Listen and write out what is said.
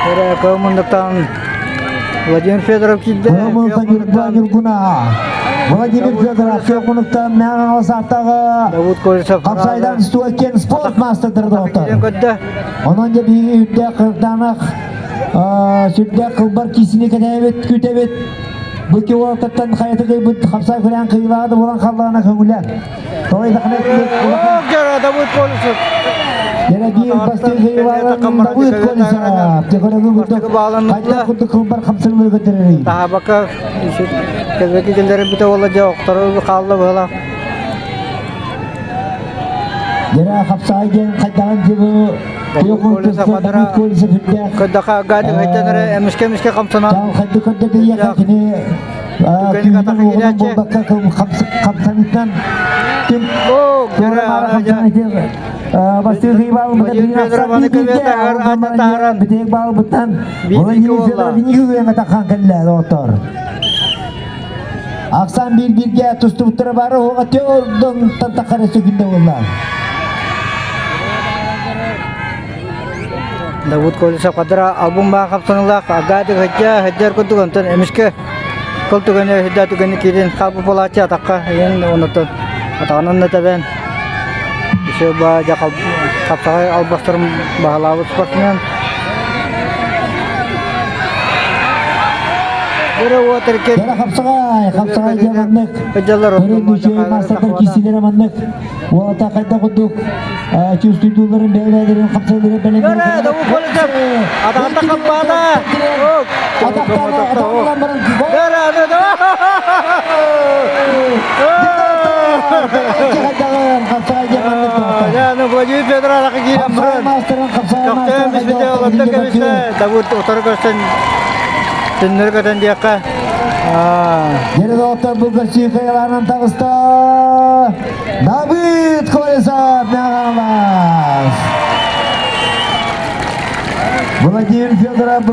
Эрэ Кылмындыктан Владимир Федоров киирдэ. Кылмындыктан Ньурба Ньургуна. Владимир Федоров Кылмындыктан Мэҥэ Сааттаҕа Давуд Колесов Хапсайдан Стуакен спорт маастардара доҕоттор. көрдө. Онон дьэ биһиги үрдээх кырдаанах сүрдээх кылбар киисини кэтээбит, күтэбит. Бу киоттан хайата кыйбыт хапсай күрээн кыйылаады булан халлаана көҥүлэ. Тоҕо даҕаны Давыд Колесов. Яна биир бастыҥ кыйылааларын Давыд Колесов. Дьэ курдук хайдах курдук кылбар хамсыылары көтөрөрүй. Таһабака кэлбэки кэллэрин бүтэ буолла дьэ охтору хаалла быһыла. Дьэ хапсаай диэн хайдаҕын дьыбы Давыд Колесов үрдээх. Көрдөкө гады хайдан эрэ эмискэ-эмискэ хамсанан. Хайды көрдө диэхэ кини күүһүнэн буолбакка хамсаныттан ким Битег баалбыттан Владимир Федорович таххан кэллэ доҕоттор. Ахсан биир бииргэ тустубуттара бары оҕа төрдөн тантахара сөкүндэ буолла. Давуд Колесов кадра албын баа хапсаныылаах агаадык хыдьа хыдьар курдук онтон эмискэ кыл түгэни хыдьа түгэни киирин хаалбыт буолааччы атахха иһин онотон атаҕынан да тэбэн еще баа дьа хапсаҕай албастарын баһылаабыт спортсмен Бөрө уот эркин Бөрө хапсаҕай, хапсаҕай диэн маннык. Хыдьаллар Бөрө үчүгэй маастардар киисилэрэ маннык. Уолата хайдах курдук чувствуйдуулларын бэйэлэрин хапсаларын бэлэмнэрин Бөрө Давуд Колесов атаҕында хаппаата Атахтана атаҕынан баран Бөрө Владимир Федоров Давуд утары көрсөн түннөрү көтөн диэххэ Дьэ доҕоттор бу көрсүү кыайыылаахынан таҕыста Давыд Колесов Мегагалас. Владимир Федоров.